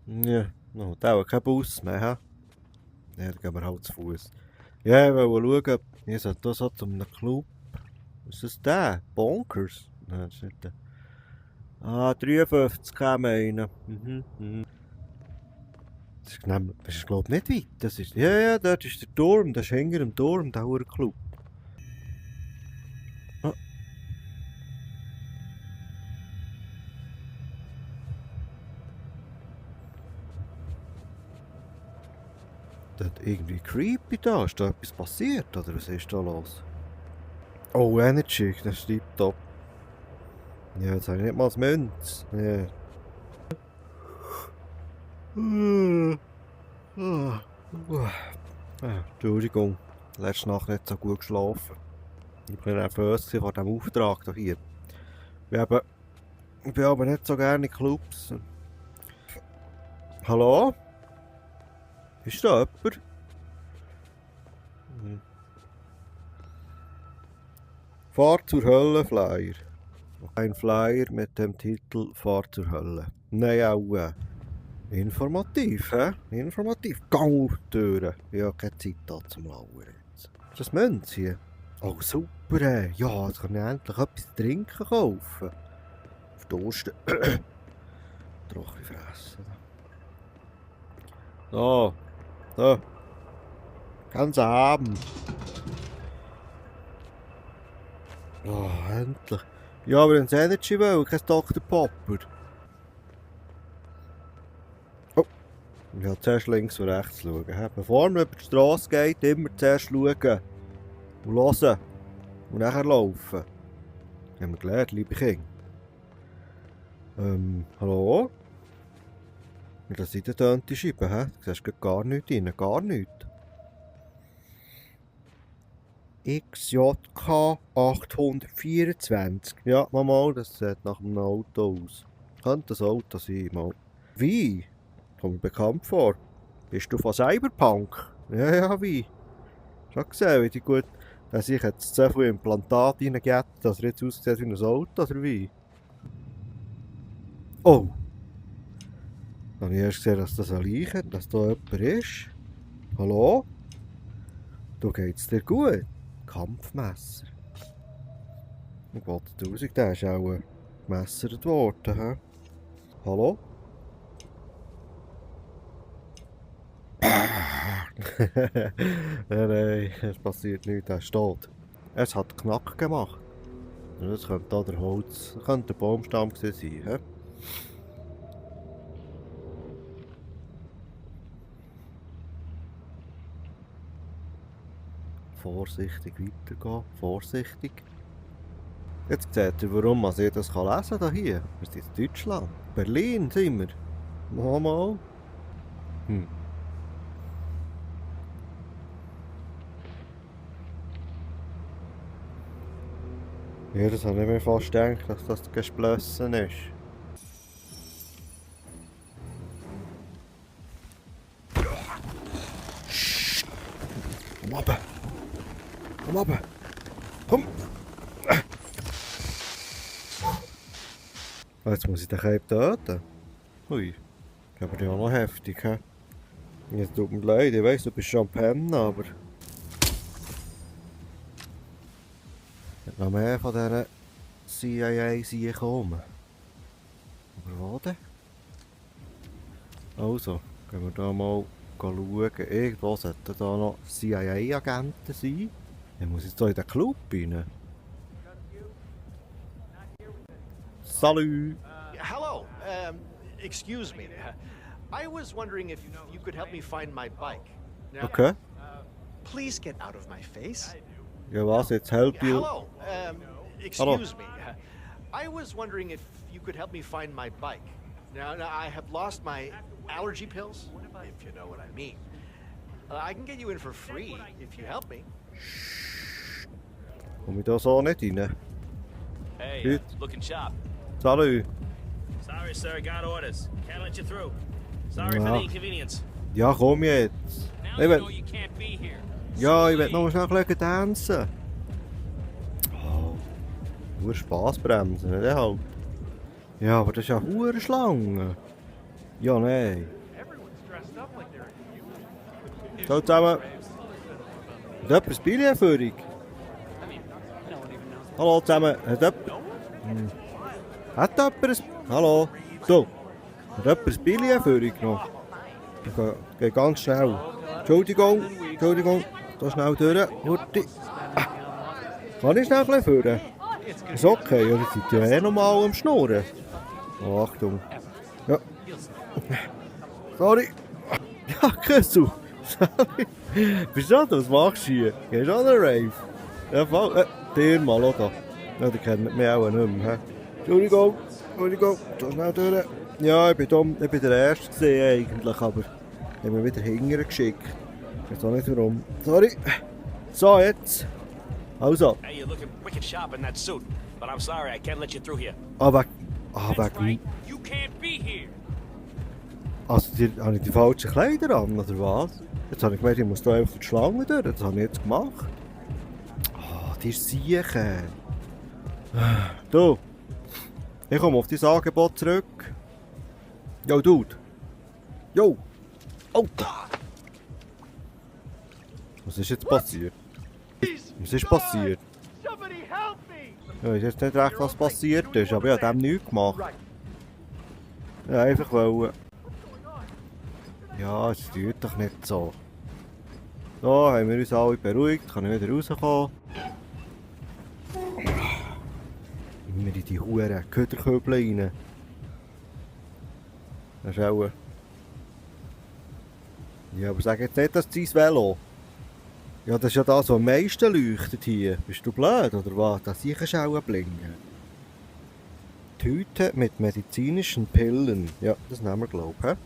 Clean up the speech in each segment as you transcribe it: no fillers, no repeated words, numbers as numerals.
Ja, no, der hat keinen Bus mehr, hä? Ja, dann gehen wir halt zu Fuß. Ja, ich wollte schauen, ich sollte da so zu einem Club. Was ist das der? Bonkers? Nein, das ist nicht der. Ah, 53 käme einer. Das ist glaube ich nicht weit. Das ist, ja, dort ist der Turm, das ist hinter dem Turm, der Club. Ah. Das ist irgendwie creepy da. Ist da etwas passiert, oder was ist da los? Oh, Energy, das ist tiptop. Ja, jetzt habe ich nicht mal das Münz. Ja. Entschuldigung, letzte Nacht nicht so gut geschlafen. Ich war nervös vor diesem Auftrag hier. Ich bin aber nicht so gerne in Clubs. Hallo? Ist da jemand? Fahr zur Hölle Flyer. Ein Flyer mit dem Titel Fahr zur Hölle. Nein, auch informativ, hä? Informativ. Gang auf die Türen. Ich habe keine Zeit da zum Lauern jetzt. Ist das Münz hier? Oh, super, ey. Ja, jetzt kann ich endlich etwas zu trinken kaufen. Auf Durst. Trocken fressen. So. So. Ganz Abend. Oh, endlich. Ja, aber ein Energy will, kein Dr. Popper. Oh. Ich will zuerst links und rechts schauen. Bevor man über die Straße geht, immer zuerst schauen. Und hören. Und nachher laufen. Haben wir gelernt, liebe Kinder. Hallo? Das sind die Scheiben, hä? Du siehst gar nichts rein, gar nichts. XJK 824. Ja, mal, das sieht nach einem Auto aus. Könnte ein Auto sein, mal. Wie? Kommt mir bekannt vor. Bist du von Cyberpunk? Ja, wie? Schon gesehen, wie die gut... Dass ich jetzt so viel Implantat reingeht, dass er jetzt aussieht wie ein Auto, oder wie? Oh! Dann habe ich erst gesehen, dass das ein Leiche, dass da jemand ist. Hallo? Du geht's dir gut? Kampfmesser. Und Gott, 1000, der ist auch gemessert worden, hä? Hallo? Nein, es passiert nichts, er steht. Es hat Knack gemacht. Das könnte da der Holz, das könnte der Baumstamm sein, hä? Vorsichtig weitergehen, vorsichtig. Jetzt seht ihr, warum man das lesen kann hier. Wir sind in Deutschland. Berlin sind wir. Mal. Ja, das habe ich mir fast gedacht, dass das geschlossen ist. Komm runter! Komm runter! Komm! Jetzt muss ich den Cape töten. Ui, aber die auch noch heftig, hä? Jetzt tut mir leid, ich weiss, du bist schon am Pennen, aber... Ich habe noch mehr von diesen CIA kommen. Aber wo denn? Also, gehen wir da mal schauen. Irgendwo sollten da noch CIA-Agenten sein. Ich muss jetzt hier in den Club rein. Salut! Hello. Excuse me. I was wondering if you could help me find my bike. Now, Okay. Please get out of my face. Ja, was jetzt? Help you? Hello. Excuse me. I was wondering if you could help me find my bike. Now I have lost my allergy pills, if you know what I mean. I can get you in for free if you help me. Komm ich da so nicht rein? Hey, Good. looking sharp. Salut! Sorry, sir, got orders. Can't let you through. Sorry for Ja. the inconvenience. Ja, komm jetzt! Now Ich you will... know you can't be here. Ja, ich will noch schnell ein bisschen tanzen. Oh, nur Spassbremsen, nicht halt. Ja, aber das ist ja hure Schlange. Ja, nein. So zusammen. Hat jemand ein Billionführung? Hallo zusammen. Hat jemand ein... Hallo. So. Hat jemand ein Billionführung noch? Geht ganz schnell. Entschuldigung. Da schnell durch. Hurti. Kann ich schnell ein bisschen führen? Ist okay, oder seid ihr ja nochmal am Schnurren? Oh, Achtung. Ja. Sorry. Ja, Küssel. Sorry. Bist du das? Was machst du hier? Gehst du an den Rave? Ja, voll. Dir mal, oder? Ja, die kennen mich auch nicht mehr. He? Entschuldigung. So schnell durch. Ja, ich bin dumm. Ich bin der Erste gewesen, eigentlich, aber ich habe mich wieder hinterher geschickt. Ich weiß auch nicht warum. Sorry. So, jetzt. Also. Hey, you're looking wicked sharp in that suit, but I'm sorry, I can't let you through here. Wegen... You can't be here. Also, habe ich die falschen Kleider an, oder was? Jetzt habe ich gemeint, ich muss da einfach die Schlange durch. Das habe ich jetzt gemacht. Oh, die ist Sieche. Du, ich komme auf dein Angebot zurück. Yo, Dude. Yo. Oh. Was ist jetzt passiert? Was ist passiert? Ich weiß jetzt nicht recht, was passiert ist, aber ich habe dem nichts gemacht. Ja, einfach wollen. Ja, es tut doch nicht so. So, haben wir uns alle beruhigt, kann ich wieder rauskommen. Immer in die Huren Köderköbel rein. Das ist auch... Ja, aber sag jetzt nicht, das ist dein Velo. Ja, das ist ja das, was am meisten leuchtet hier. Bist du blöd, oder was? Das sicher ist auch blinken. Tüte mit medizinischen Pillen. Ja, das nehmen wir, glaube ich.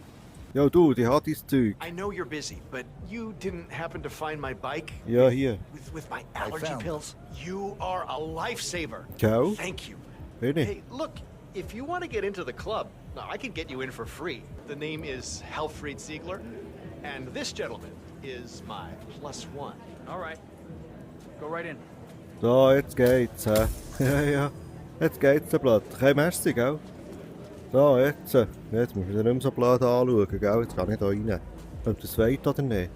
Ja, du, die hat dein Zeug. I know you're busy, but you didn't happen to find my bike? Ja, hier. With my allergy pills? You are a lifesaver. Ciao. Thank you. Bin ich? Hey, look, if you want to get into the club, I can get you in for free. The name is Helfried Ziegler, and this gentleman is my +1. All right. Go right in. So, jetzt geht's. Ja. Jetzt geht's so blöd. Kein Merci, gell? So, jetzt. Jetzt muss ich wieder nicht mehr so blöd anschauen, gell? Jetzt kann ich da rein. Ob das weit oder nicht.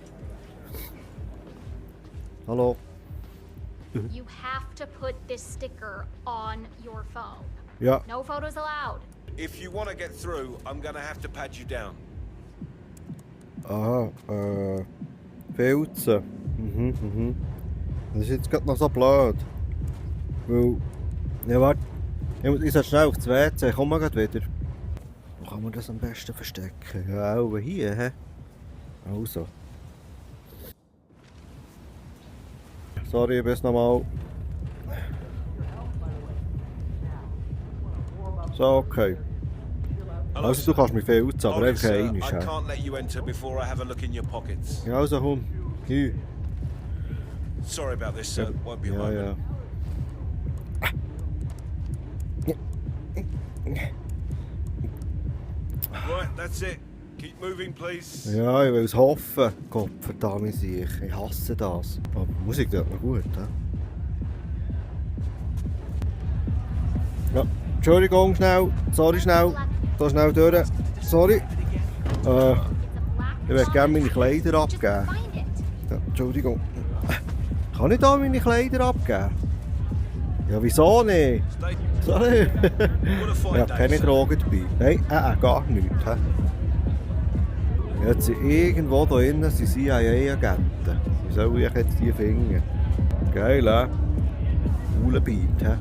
Hallo? You have to put this sticker on your phone. Ja. No photos allowed. If you want to get through, I'm gonna have to pat you down. Aha, Filzen. Das ist jetzt gerade noch so blöd. Weil... Ja, warte. Ich soll schnell aufs WC. Komm mal grad wieder. Wo kann man das am besten verstecken? Ja, auch hier, hä? Also. Sorry, bis nochmal. So, okay. Also, du kannst mich filzen, aber einfach Officer, einmal, I hä? can't let you enter before I have a look in your pockets. Ja, also komm. Hier. Sorry about this, sir. Won't be a Ja, moment. ja. Right, that's it. Keep moving, please. Ja, ich will es hoffen. Gott verdammt sich. Ich hasse das. Aber die Musik tut mir gut, hä? Ja, Entschuldigung, schnell. Sorry, schnell. Da schnell durch. Sorry. Ich würde gerne meine Kleider abgeben. Ja, Entschuldigung. Kann ich da meine Kleider abgeben? Ja, wieso nicht? Sorry. Ich habe keine Drogen dabei. Nein, gar nichts. He? Jetzt sind irgendwo da innen CIA-Agenten. Wie soll ich jetzt die finden? Geil, hä? Cooler Beat, hä?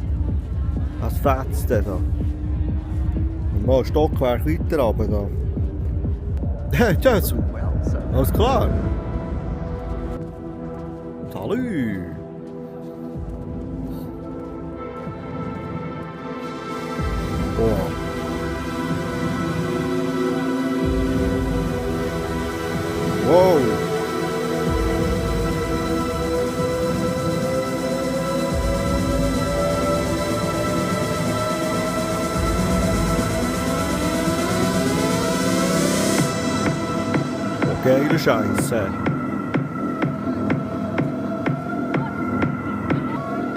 Was fetzt denn da? Und mal ein Stockwerk weiter runter da. Hey, Jesu! Alles klar? Salü! Boah. Wow! Geile Scheiße.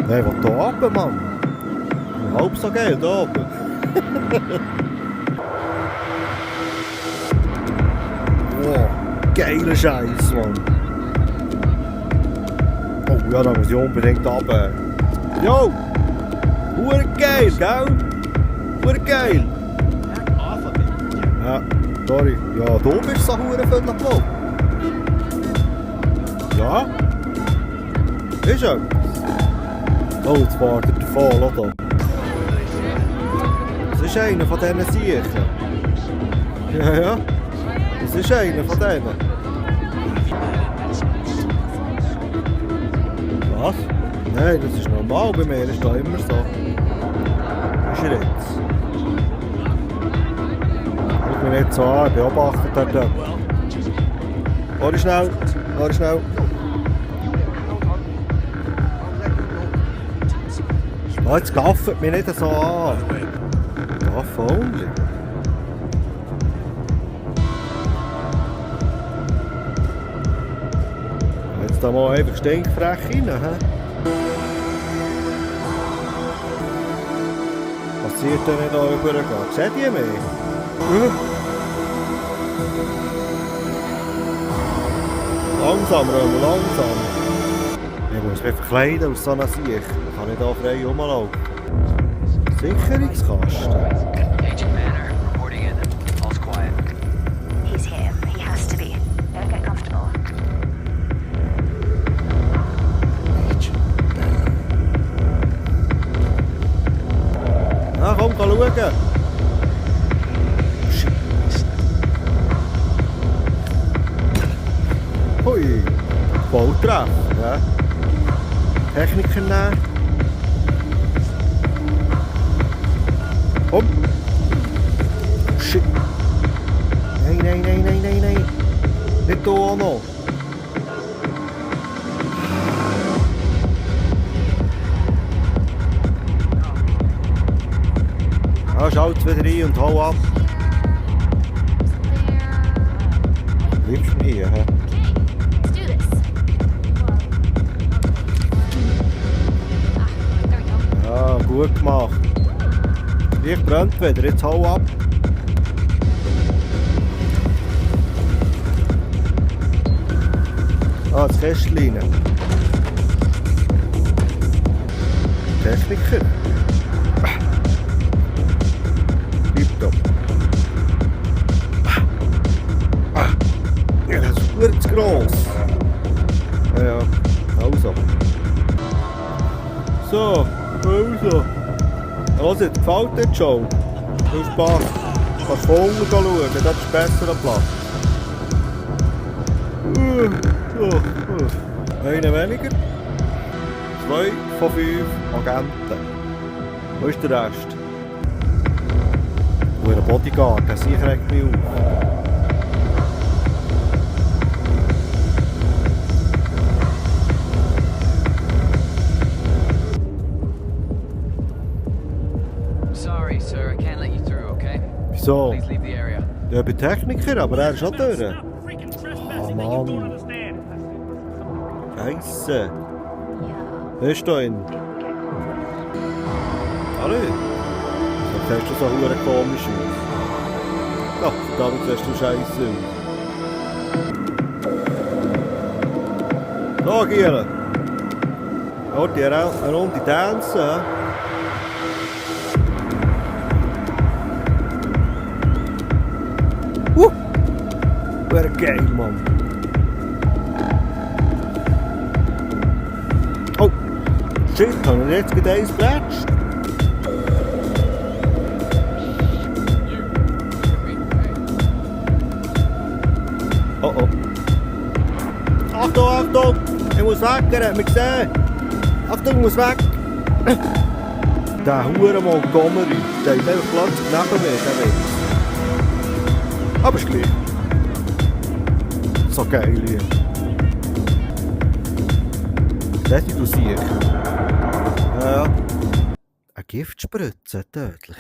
Nein, was da oben, Mann? Halb so geil da oben. Wow, geiler Scheiß, Mann. Oh ja, da muss ich unbedingt runter. Jo! Hure geil, gell? Hure geil! Back off of it. Ja, sorry. Ja, du bist so hure viertel bloß. Ja? Ist er? Oh, jetzt fährt er davon, oder? Das ist einer von diesen Siechen. Ja, ja. Das ist einer von denen. Was? Nein, das ist normal bei mir, ist doch immer so. Ist er jetzt? Schaut mich nicht so an, beobachtet er dort. Warte schnell, warte schnell. Oh, jetzt gaffet mich nicht so an. Gaff only. Jetzt da mal einfach stinkfrech rein, hä? Passiert denn nicht da rübergehen? Seht ihr mich? Langsam, Römer, langsam. Ich muss mich verkleiden aus so einer Sicht. Ich kann nicht da frei rumlaufen. Sicherungskasten. Agent Manor, reporting in. All's quiet. He's here. He has to be. Don't get comfortable. Ah, komm, geh schauen. Hui, Volltreffer, ja. Techniker nehmen. Komm. Shit. Nein, nein, nein, nein, nein, nein. Nicht hier auch noch. Ja, schalt's wieder rein und hau ab. Bleibst du hier, hä? Let's do this. There we go. Ja, gut gemacht. Licht brennt wieder, jetzt hau ab. Ah, das Kästchen. Techniker. Tipptopp. Ja, das ist gut zu gross. Ja, ja, also. So, also. Also, gefällt dir die Show? Viel Spaß. Du kannst von unten schauen, das ist besser am Platz. Einer weniger. 2 von 5 Agenten. Wo ist der Rest? Wo ein Bodyguard, der sicher regt mich auf. Sorry, sir. I can't let you through, okay? Wieso? Please leave the area. Ja, ich bin Techniker, aber er ist auch durch. Ah, Mann. Scheisse. Hörst du ihn? Hallo? So siehst du so hure komisch aus. Ach, verdammt, siehst du scheisse aus. So, Giele. Hört ihr auch eine Runde tanzen? Wäre geil, Mann. Oh, shit, habe ich jetzt gerade eins geplätscht? Oh oh. Achtung, Achtung! Ich muss weg, er hat mich gesehen! Achtung, ich muss weg! Der hure Montgomery, der ist einfach plötzlich neben mir, der Witz. Aber ist gleich. So geil hier. Das ist du sicher. Ja. Eine Giftspritze, tödlich.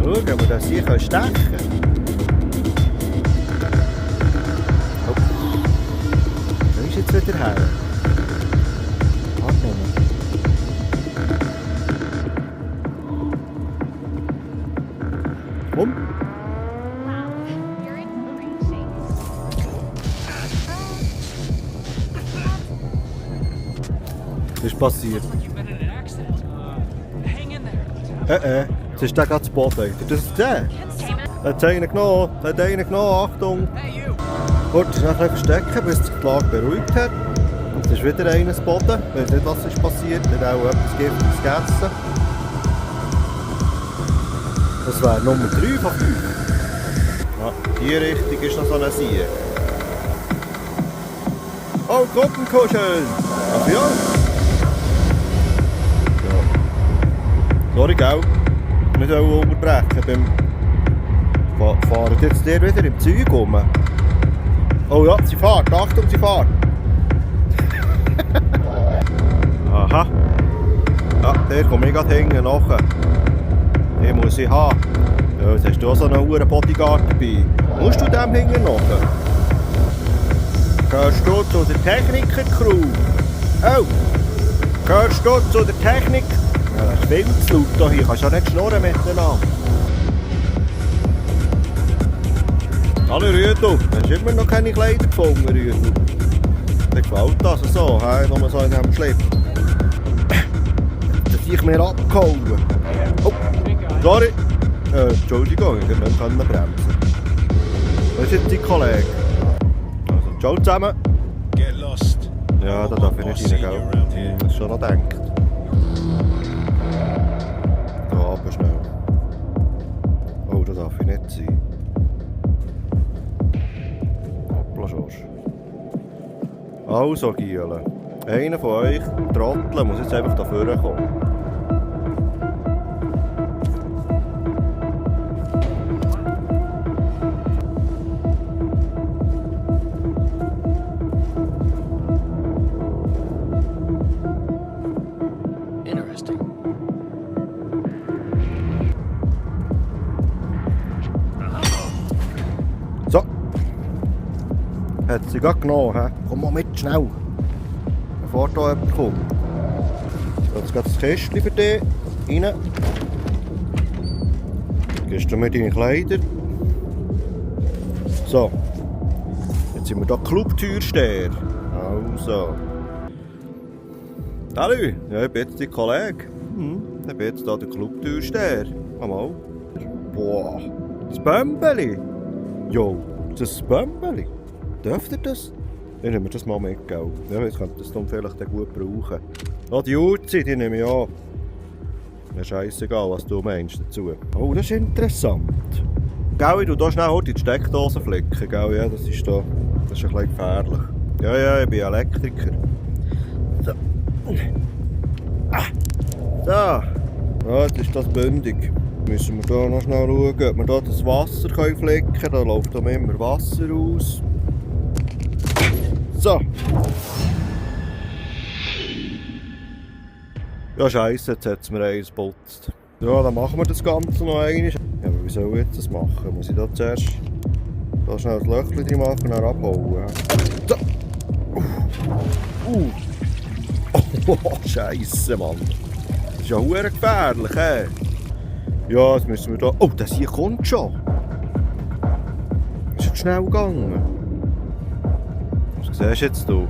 Schau, ob wir das hier stechen können. Oh. Wo ist jetzt wieder her? Warte mal. ist passiert? Jetzt ist der gerade zu Boden. Habt ihr das gesehen? Da hat einen genommen. Achtung. Gut, ist nachher verstecken, bis sich die Lage beruhigt hat. Und es ist wieder einer zu Boden. Ich weiß nicht, was ist passiert. Er hat auch etwas Giftiges gegessen. Das wäre Nummer 3 von 5. Ja, die Richtung ist noch so eine Sieg. Oh, Gruppenkuscheln! Ach ja. Sorry, gell? Nicht unterbrechen. Fahren jetzt der wieder im Zeug rum. Oh ja, sie fährt. Achtung, sie fährt. Aha. Ja, der kommt ich gerade hinten nachher. Den muss ich haben. Ja, jetzt hast du auch so einen hohen Bodyguard dabei. Musst du dem hinten nachher? Gehörst du zu der Techniker-Crew? Oh! Gehörst du zu der Technik? Ja, das ist viel zu laut hier. Kannst ja nicht schnurren miteinander. Hallo Rüdu, hast du immer noch keine Kleider gefunden, Rüdu? Dir gefällt das so, hey? Nur so in diesem Schlipp. Das habe ich mir abgehauen. Oh, sorry. Entschuldigung, ich konnte nicht bremsen. Wo ist jetzt dein Kollege? Also, ciao zusammen. Get lost. Ja, da darf ich nicht rein, gell? Das ist schon noch gedacht. Da aber schnell. Oh, da darf ich nicht sein. Hoppla, Schorsch. Also, Giele. Einer von euch, Trottel, muss jetzt einfach da vorne kommen. So. Hat sie gerade genommen, he? Komm mal mit, schnell. Bevor da jemand kommt. Jetzt geht das Kästchen für dich rein. Gibst du mir deine Kleider. So. Jetzt sind wir hier Clubtürsteher. Also. Hallo, ja, ich bin jetzt dein Kollege. Ich bin jetzt hier der Clubtürsteher. Mal. Boah. Das Bömbeli. Jo, das Bömbeli. Dürft ihr das? Dann nehmen wir das mal mit, gell? Ja, jetzt könnt ihr das dann vielleicht gut brauchen. Oh, die Uhrzeit, die nehme ich an. Mir ist scheissegal, was du meinst dazu. Oh, das ist interessant. Gell, ich tu da schnell die Steckdose flicken, gell? Ja, das ist da. Das ist ein bisschen gefährlich. Ja, ja, ich bin Elektriker. So. So. Ja, jetzt ist das bündig. Müssen wir hier noch schnell schauen, ob wir hier das Wasser flicken können. Da läuft immer Wasser aus. So. Ja, scheisse, jetzt hat es mir eins geputzt. Ja, dann machen wir das Ganze noch einmal. Ja, aber wie soll ich jetzt das machen? Muss ich da zuerst da schnell ein Löchchen drin machen und dann abhauen? So. Oh, scheisse, Mann. Das ist ja verdammt gefährlich, hä? Ja, jetzt müssen wir da... Oh, das hier kommt schon. Ist jetzt schnell gegangen. Was siehst du jetzt hier?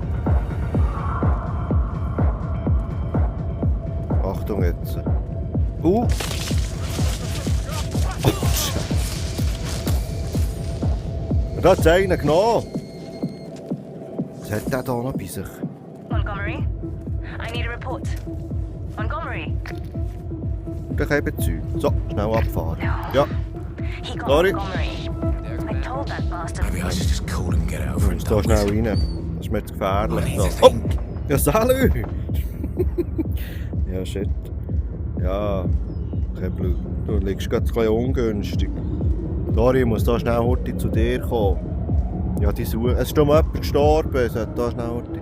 Achtung jetzt. Oh, Scheiße. Da hat es einen genommen. Was hat der da noch bei sich? Montgomery? I need a report. Montgomery? Ich habe Zeug. So, schnell abfahren. No. Ja. He got Sorry. Montgomery. I told that bastard. Maybe I should just call him and get it over and Da done schnell with. rein. Das ist mir zu gefährlich. Oh, So. Oh! Ja, salut! Ja, shit. Ja, kein Blut. Du liegst gerade ein bisschen ungünstig. Sorry, ich muss da schnell heute zu dir kommen. Ja, die Suche. Es ist noch jemand gestorben. Ich sollte da schnell heute.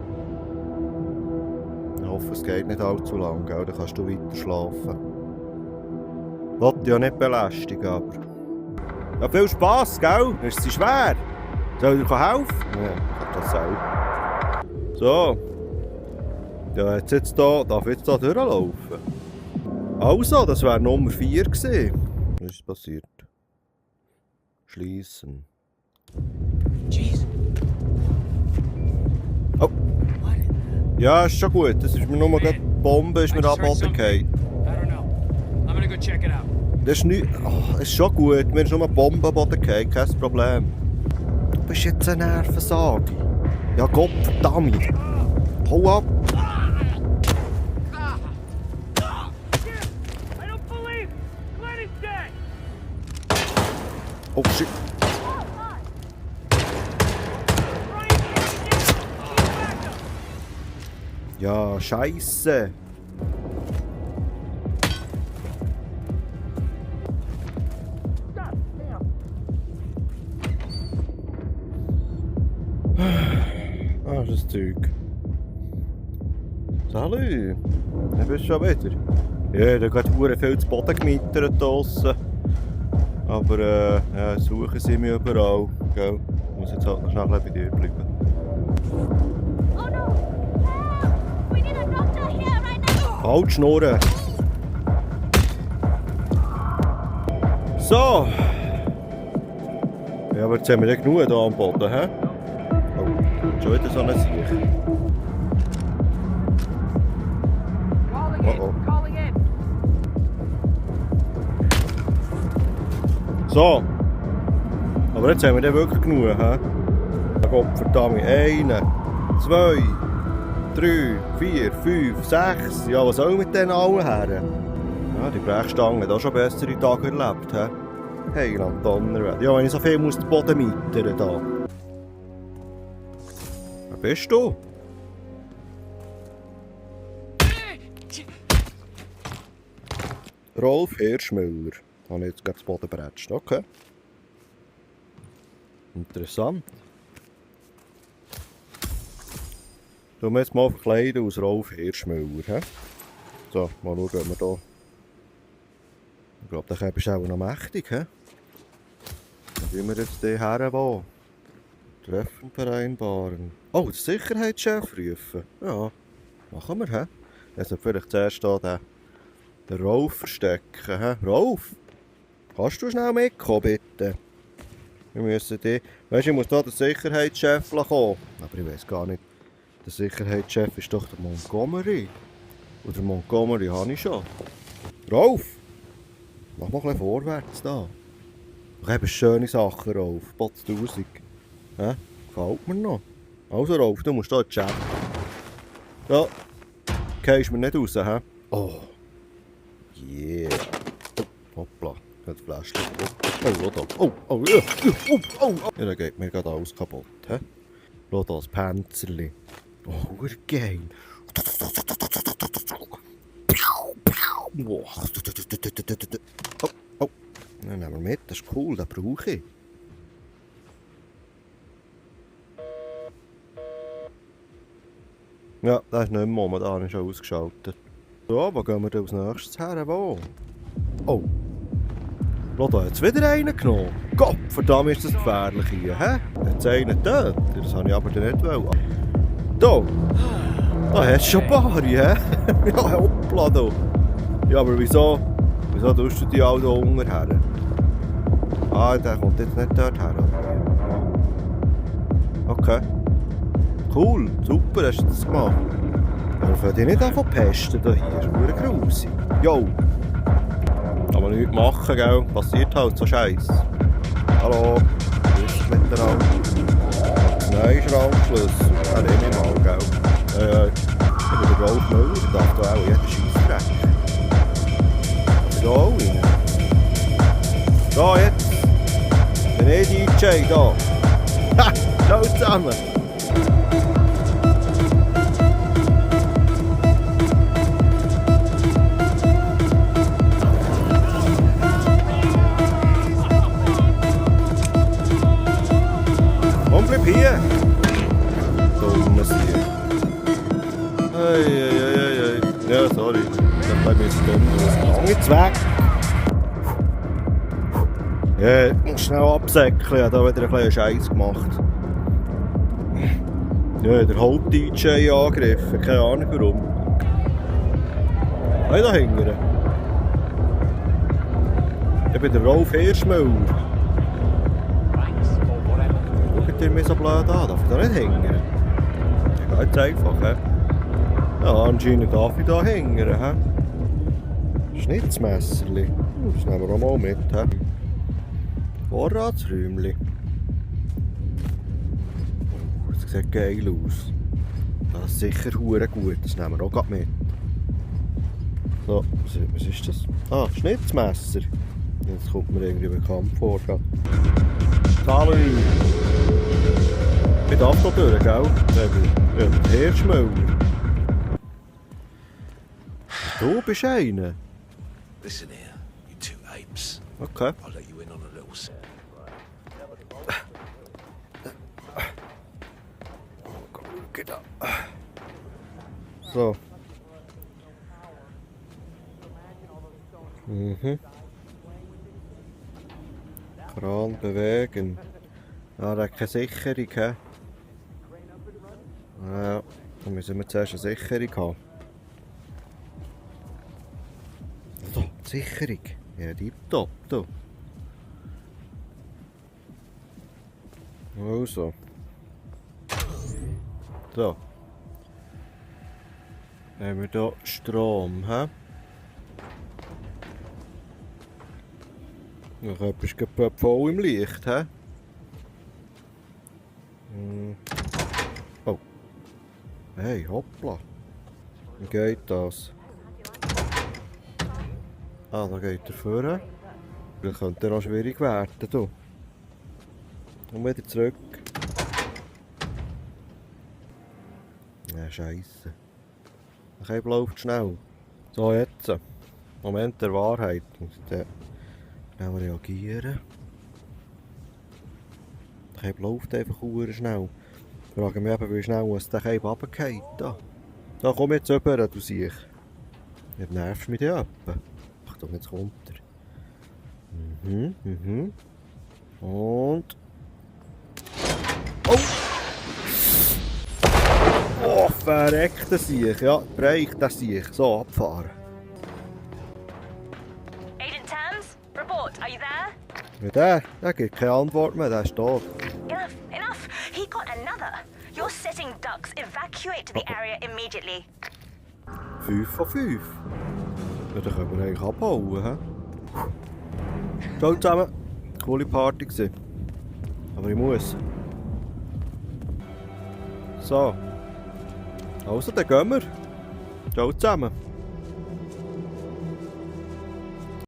Ich hoffe, es geht nicht allzu lang, gell? Dann kannst du weiter schlafen. Ich wollte ja nicht belästigen, aber... Ja, viel Spass, gell? Ist sie schwer? Soll ich dir helfen? Ja, ich kann das selber. So. Ja, jetzt da, darf ich jetzt da durchlaufen? Also, das wäre Nummer 4 gewesen. Was ist passiert? Schließen. Jeez. Oh. Ja, ist schon gut. Das ist mir nur gerade Bombe ist I mir just am heard Boden something. gefallen. I don't know. I'm gonna go check it out. Das ist nicht... Oh, es ist schon gut, mir ist nur eine Bombe am Boden gefallen, kein Problem. Du bist jetzt ein Nervensage. Ja Gott, verdammt. Hau ab. I don't believe Glenn is dead. Oh shit. Ja, Scheiße. Ah, das ist das Zeug. Salut. Da bist du schon wieder. Ja, da geht verdammt viel zu Boden gemittert draussen. Aber ja, suchen sie mich überall. Gell? Ich muss jetzt halt noch schnell bei dir bleiben. Oh no! Help! We need a doctor here right now! Halt schnurren! So! Ja, aber jetzt haben wir nicht genug hier am Boden, hä? Oh, schon wieder so eine Sicht. Oh. So! Aber jetzt haben wir den wirklich genug, hä? Gott verdammt. 1, 2, 3, 4, 5, 6. Ja, was soll ich mit denen allen her? Ja, die Brechstange hat auch schon bessere Tage erlebt, hä? Heiland Donnerwelt. Ja, wenn ich so viel muss den Boden mietern da. Wer bist du? Rolf Hirschmüller. Habe ich jetzt gerade den Boden bretscht. Okay. Interessant. Schauen wir jetzt mal verkleiden als Rolf Hirschmüller. He? So, mal schauen, ob wir hier... Ich glaube, der Käfer ist auch noch mächtig. He? Wie wir jetzt hier her wollen. Treffen vereinbaren. Oh, den Sicherheitschef rufen. Ja, machen wir. He? Jetzt sollte vielleicht zuerst hier den Rolf verstecken. He? Rolf? Kannst du schnell mitkommen, bitte? Wir müssen die... Weißt du, ich muss hier den Sicherheitschef kommen. Aber ich weiß gar nicht. Der Sicherheitschef ist doch der Montgomery. Und der Montgomery habe ich schon. Rolf! Mach mal ein bisschen vorwärts da. Du hast schöne Sachen, Rolf. Potz 1000. Gefällt mir noch. Also Rolf, du musst hier in den Chat. Ja. Gehst mir nicht raus, hä? Oh. Yeah. Oh, hoppla. Das Fläschchen. Oh, da. Oh, oh, ja. Oh. Ja, da geht mir gerade alles kaputt, hä? Schau da das Panzerli. Oh, geil. Oh, oh. Den nehmen wir mit, das ist cool, den brauche ich. Ja, das ist nicht mehr momentan, ist schon ausgeschaltet. So, wo gehen wir denn als nächstes her? Wo? Oh. Schau, da hat es wieder einen genommen. Gott, verdammt ist das gefährlich hier, hä? Jetzt einen tot. Das habe ich aber nicht wollen. Da! Da hast du schon Bari, hä? Ja, hoppla da. Ja, aber wieso tust du die alle da unten her? Ah, der kommt jetzt nicht dort her. Okay. Cool, super hast du das gemacht. Aber ich will dich nicht einfach pesten hier. Das ist nur grusig. Jo! Kann man nichts machen, gell? Passiert halt so Scheiß. Hallo, grüß miteinander. Nein, Schrankschlüssel. Ja, nehme ich mal, gell? Ich bin der Rolf Müller, ich darf da auch jeden Scheiss brechen. Kann ich da auch rein? Da jetzt! Der DJ da! Ha! Schau zusammen! Komm, bleib hier! Dummes Tier. Hey. Ja, sorry. Dann bleib mir jetzt dumm. Lang jetzt weg! Ja, ich muss schnell absäckeln. Ich habe da wieder ein bisschen Scheiß gemacht. Ja, der Haupt-DJ angegriffen. Keine Ahnung warum. Hey, da hinten. Ich bin der Rolf Hirschmüller. Schaut ihr mich so blöd an? Darf ich da nicht hängen? Ja, jetzt einfach, hä? Ja, anscheinend darf ich da hängen, hä? Schnitzmesserli. Das nehmen wir auch mal mit, hä? Vorratsräumli. Oh, das sieht geil aus. Das ist sicher hure gut, das nehmen wir auch grad mit. So, was ist das? Ah, Schnitzmesser. Jetzt kommt mir irgendwie bekannt vor. Salü! Ich darf da durch, gell? Ja, der Hirschmüller. Du bist einer. Listen here, you two apes. Okay. I'll let you in on a little So. Mhm. Kran bewegen. Ah, der hat keine Sicherung, hä? Ja, dann müssen wir zuerst eine Sicherung haben. So, die Sicherung. Ja, tipptopp, du. Also. So. Haben wir hier Strom, hä? Noch etwas gerade voll im Licht, hä? Oh. Hey, hoppla. Wie geht das? Ah, da geht er vorne. Das könnte noch schwierig werden, du. Und wieder zurück. Ja, scheisse. Der Käbe läuft schnell. So, jetzt. Moment der Wahrheit. Muss ich dann schnell reagieren. Der Käbe läuft einfach schnell. Ich frage mich eben, wie schnell was der Käbe runtergeht. Da komm jetzt rüber, du Siech. Jetzt nervst du mich ja etwa. Achtung, jetzt kommt er. Und... Oh! Oh, verreckt der Siech. Ja, bereicht der Siech. So, abfahren. Agent Tams, report. Are you there? Ja, der gibt keine Antwort mehr, der ist tot. Enough. He got another. You're setting ducks. Evacuate the area immediately. 5 von 5. Ja, dann können wir eigentlich abhauen, hä? Ciao zusammen. Coole Party gewesen. Aber ich muss. So. Also, dann gehen wir. Ciao zusammen.